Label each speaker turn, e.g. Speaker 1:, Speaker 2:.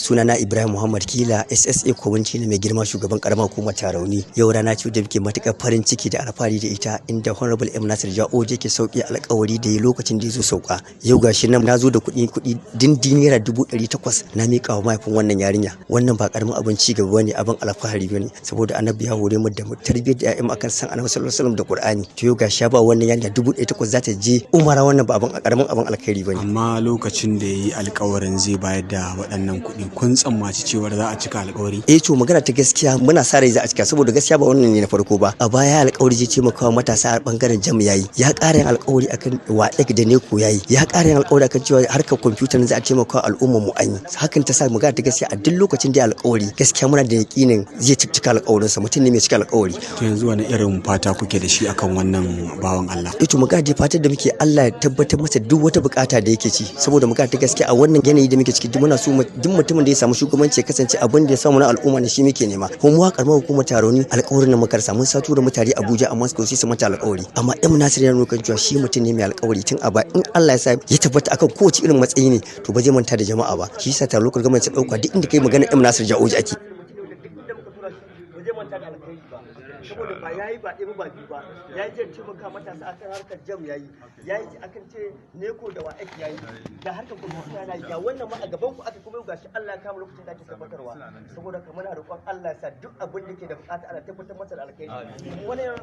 Speaker 1: Sunana Ibrahim Muhammad Kila, SSA Community ne, mai girma shugaban karamar hukumar Tarauni. Yau rana ce da muke matukar farin ciki da alfahari da ita, inda Honorable M Nasir Ja'oji yake sauki alkawari da ya lokacin da ya zo sauka. Yau gashi nan na zo da kuɗi, kuɗi dindin naira 800,000, na miƙa wa mahaifin wannan yarinya. Wannan ba karamin abin ci gaba bane, abin alfahari bane, saboda Annabi ya hore mu da mu tarbiyyar da ƴaƴan akan san Annabi sallallahu alaihi wasallam da Qur'ani. To yau gashi ya ba wannan yarinya 800, za ta je umara. Wannan ba abin karamin abin alkhairi bane.
Speaker 2: Amma lokacin da ya yi alkawarin zai bayar da waɗannan kuɗi, kun tsammaci cewar za a cika alkawari?
Speaker 1: Eh, to magana ta gaskiya, muna sa rai za a cika, saboda gaskiya ba wannan ne na farko ba. A baya alkawari zai taimaka wa matasa a bangaren JAMB, yayi. Ya ƙara yin alkawari akan WAEC da NECO, yayi. Ya ƙara yin alkawari akan cewa harkar kwamfuta za a taimaka wa al'ummar mu, an yi. Hakan ta sa magana ta gaskiya, a duk lokacin da ya alkawari, gaskiya muna da yakinin zai cika alkawarinsa. Mutum ne mai cika alkawari.
Speaker 2: To yanzu wani irin fata kuke da shi akan wannan bawan Allah?
Speaker 1: Eh, to magana dai, fatar da muke, Allah ya tabbatar masa duk wata bukata da yake ci, saboda magana ta gaskiya, a wannan yanayi da muke ciki, muna so duk mutumin da ya samu shugabanci ya kasance abin da ya samu na al'umma ne shi muke nema. Kuma mu karamar hukumar Tarauni, alƙawarin da muka rasa, mun sa tura mutane Abuja, amma suka su mata alƙawari. Amma M Nasir ya nuna kan cewa shi mutum ne mai alƙawari tun a ba. In Allah ya sa ya tabbata akan kowace irin matsayi ne, to ba zai manta da jama'a ba. Shi yasa tare local government ta dauka duk inda kai magana M Nasir Ja'oji ake. Ba zai manta da alkhairi ba, saboda ba yayi ba ɗaya ba biyu ba. Yayi jan taimaka matasa akan harkar JAMB, yayi akan ce NECO da WAEC, yayi da harkar kwamfuta yana yi. Ga wannan ma a gaban ku aka kuma yau gashi Allah ya kama lokacin da ake tabbatarwa. Saboda kamar muna roƙon Allah ya sa duk abin da ke da bukata, Allah tabbatar masa da alkhairi. Wannan